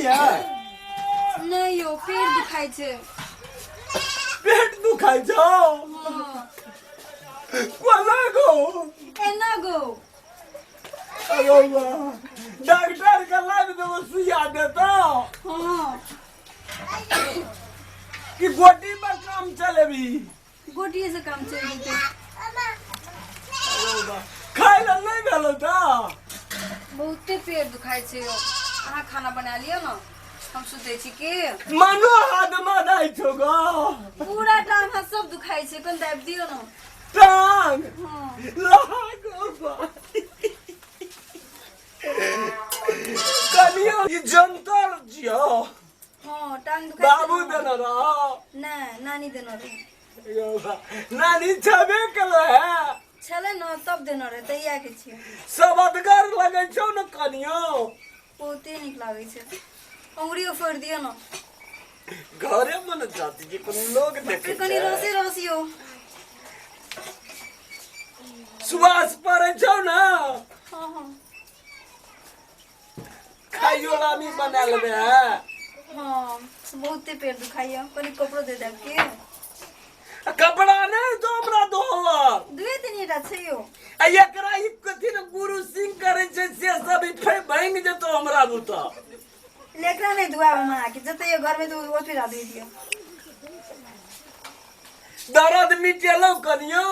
है? नहि यौ, पेट दुखाइ छै। पेट दुखाइ छौ? हँ। कोना गो? एना गो। अरे बा, डॉक्टर के लाबि देबो, सुइया देतौ। हँ। कि गोटी पर काम चलेबी? गोटिए से काम चलि जेतै। अरे बा, खाइ लए नहि भेलौ तऽ? बहुते पेट दुखाइ छै यौ, अहाँ खाना बना लिअ ने, हम सुतै छी की। मनो हाथ मदाइ छौ गो? पूरा टांग हाथ सब दुखाइ छै, कनि दाबि दियौ ने। टांग? हँ। लागो बा। कनियो ई जंतर जियो। हँ, टांग दुखाइ छै। बाबू ने। देने रहो? नहि, नानी देने रहै। यौ बा, नानी छेबे केलो है। छलै ने तब देने रहै, तहिया के छियै। सब अदगर लगै छौ ने कनियो? बहुते नीक लागै छै, अंगुरियो फोड़ि दियौ ने। घरे मे ने जाती जे कोनो लोग देखे। फिर कनि रसे रसियो। सुवास पड़ै छौ ने? हँ हँ। खाइयो लामी बना लेबे है। हँ, बहुते पेट दुखाइया, कनि कपड़ो दे देब की? आ कपड़ा नहि तो हमरा धोलक। दुए तीन टा छै यौ। आ एकरा ई कथी ने गुरु सिंह करै छै से सब ई फेर भाङि जेतौ हमरा बुता। लेकरा नहि धुआब हम अहाँके, जते यौ घरमे तऽ ओ फिरा दे दियौ। दर्द मिटेलौ कनियो?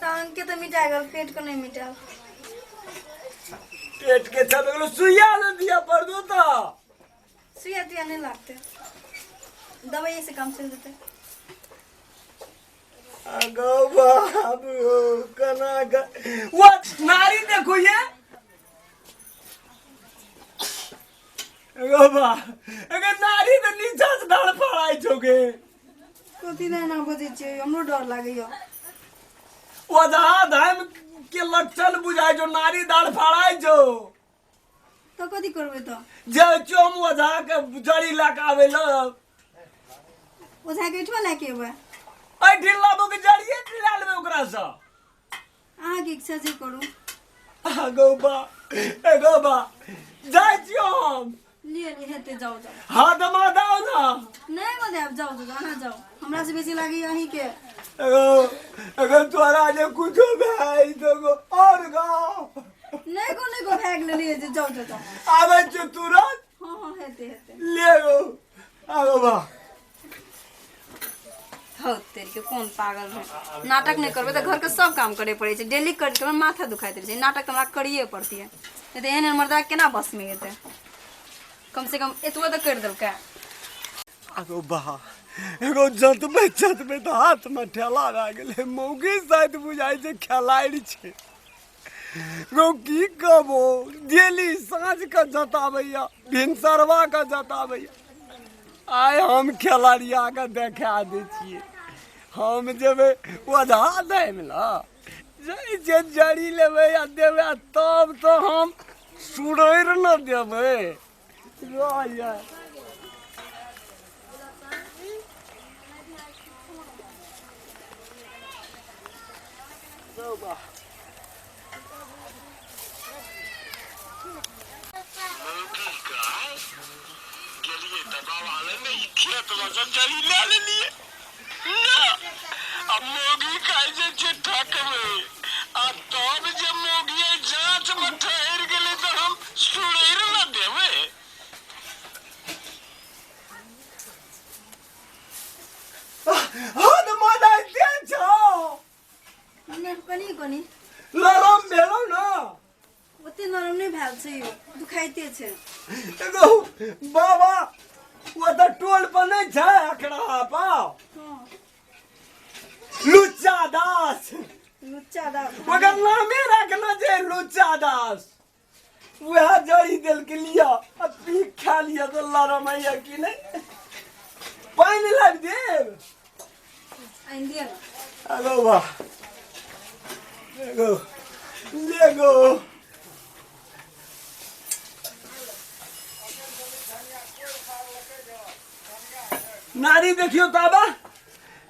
टांग के तऽ मिटा गेल, पेट के नहि मिटायल। पेट के छत गेलो, सुइया ने दिया पड़तो तऽ? सुइया तुइया नहि लागतै, दवाई से काम चलि जेतै। अगो बाबू, केना ग वो नारी देखो ये। अगो बा, अगर नारी तऽ नीचा से धड़ फड़ाइ छौ गे। कथी नहि एना बजै छियै, हमरो डर लागैया। ओझा धाम के लक्षण बुझाइ छौ, नारी धड़ फड़ाइ छौ। तऽ कथी करबै तऽ? जे चोम ओझा के जड़ी लए के आबै ल। ओझा के एहिठमा लए के एबै? एहिठिन लाबो के जड़िए लए लेबै ओकरासँ। अहाँके इच्छा, जे करू। गौ बा, ए गौ बा, जाइ छियौ हम। लिअ लिअ, हेतै, जाउ जाउ। हाथ मा दाउ ना। नहि मजायब, जाउ जाउ, अहाँ जाउ, हमरा से बेसी लागैया अहीँके। एगो अगर तोरा जे कुछो भए तो गो और गो। नहि गो, नहि गो, भए गेलै, लिअ जे, जाउ जाउ जाउ। आबै छियौ तुरंत। हँ हँ, हेतै हेतै। ले गो, आगो बा। हौ तेरी के, कोन पागल है? नाटक नहि करबै तऽ घरके सब काम करे पड़ै छै। डेली करके हमरा माथा दुखाइत रहै छै। नाटक तऽ हमरा करिए पड़तियै, नहि तऽ एहन एहन मर्दा केना बसमे एतै? कम से कम एतबो तऽ करि देलकै। आगो बा, एगो जतबै जतबै तऽ हाथमे ठेला भए गेलै। मौगी शायद बुझाइ छै खेलाड़ि छै गो। की कहबो, डेली साँझ के जताबैया, भिनसरवा के जताबैया। आइ हम खेलाड़िया के देखा दै छियै। हम जेबै ओझा दैमे ल जाइ छै, जड़ी लेबै आ देबै आ तब तऽ हम सुरैर न देबै। रह। गेलियै तऽ बाबा लग ने, ई खेतमे सँ जड़ी लए लेलियै ने। आ मौगी कहै छै जे ठकबै आ तब जे मौगिए जाँचमे ठहरि गेलै तऽ हम सुरैर ने देबै। हद मनाइते छौ। नहि, कनि कनि। लरम भेलौ ने? ओते नरम नहि भेल छै यौ, दुखाइते छै। एगो बाबा ओ तऽ टोल पर नहि छै अखड़ा पाव? हँ। लुच्चा दास। लुच्चा दास। ओकर नामे राखना छै लुच्चा दास। वएह जड़ी देलकै, लिअ आ पी खा लिअ तऽ लरम होइए कि नहि। पानि लाबि देब? आनि दिअ ने। अगो वाह, एगो ले गो। नारी देखियो ताबा।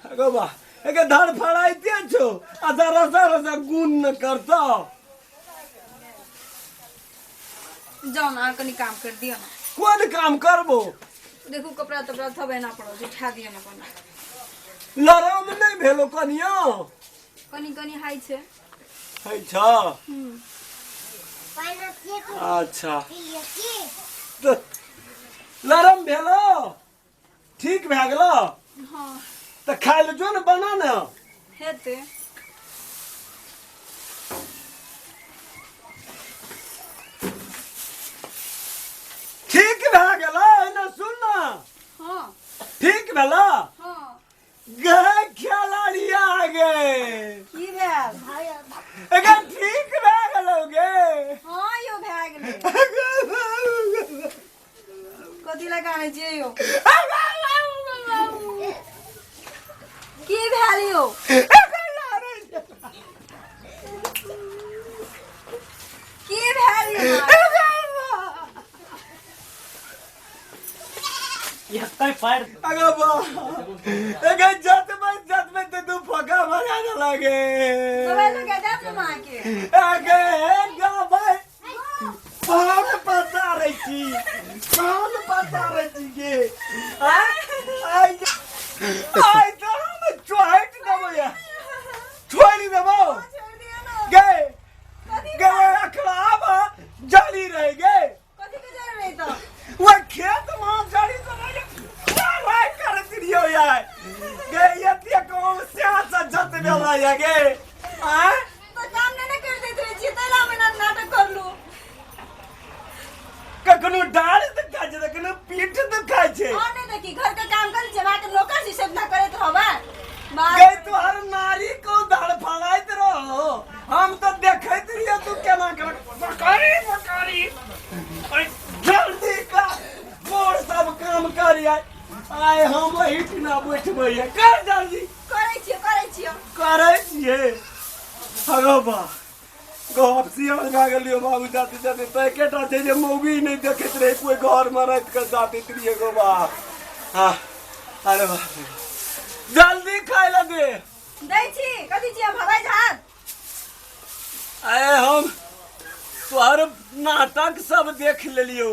अगो वाह, एके धड़ फड़ाइते छौ आ रसा रसा गुण न करतौ। जाउ ने, अहाँ कनि काम कर दिअ ने। कोन काम करबो? देखू कपड़ा तपड़ा सब एना पड़ल छै, उठा दिअ ने अपन। लरम नहि भेलो कनिया? कनी कनी हाइ छै। है छ? अच्छा, तऽ लरम भेलो, ठीक भए गेलो? हँ। तऽ खाय लए जो ने, बना ने। हेतै। ठीक भए गेलो? एना सुन ने। हँ। ठीक भेलो? हँ। गे खेलाड़िया गे। की भेल? एकर ठीक भए गेलो गे? हँ यौ, भए गेलै। कथी लए कानै छियै यौ? की भेल यौ? की भेल यौ? एतै पारि। अगे बा, एगे जतबै जतबै तऽ दू फका भरा देलक गे। दबाइ लऽ के देब ने माँके। अगे गाबै पान पसारै छी, पान पसारै छी गे। आइ आइ आइ तऽ हम चोहटि देबौ या छोड़ि देबौ। छोड़ि दियौ ने। गे। कथी? गे अखराब जली रह गे। कथी के जड़ रही तऽ? वो खेत में जड़ी तो नहीं राय करत रहियो यार गे। ये कहूँ से जत बेला या गे आय। तऽ काम नहि ने कर दैत रहै छियै, ताहि लए हम एना नाटक करलू। कखनो डाढ़ दुखाइ छै, कखनो पीठ दुखाइ छै। और नहि तऽ की, घर के काम करै छियै, अहाँके नौकर छी, से ना करैत रहबै। गई तोहर नारी को धड़फड़ाइत रहो, हम तऽ देखैत रहियो तू केना कर बकरी बकरी। अरे जल्दी कर, मोर सब काम कर आइ। आइ हम एहिठिना बैठबै कर जल्दी। करै छियै, करै छियै। करै छियै। अरे बा गप सियान भए गेलियो बाबू। जाते जाते तऽ एकेटा छै जे मौगी नहि देखैत रहै कोइ घरमे, राति कऽ जाते रहियै गो बा। हाँ, अरे बाप रे, जल्दी खाय लए दे। दै छी। कथी छियै, हम हवाई जहाज? अरे हम तोहर नाटक सब देख लेलियो।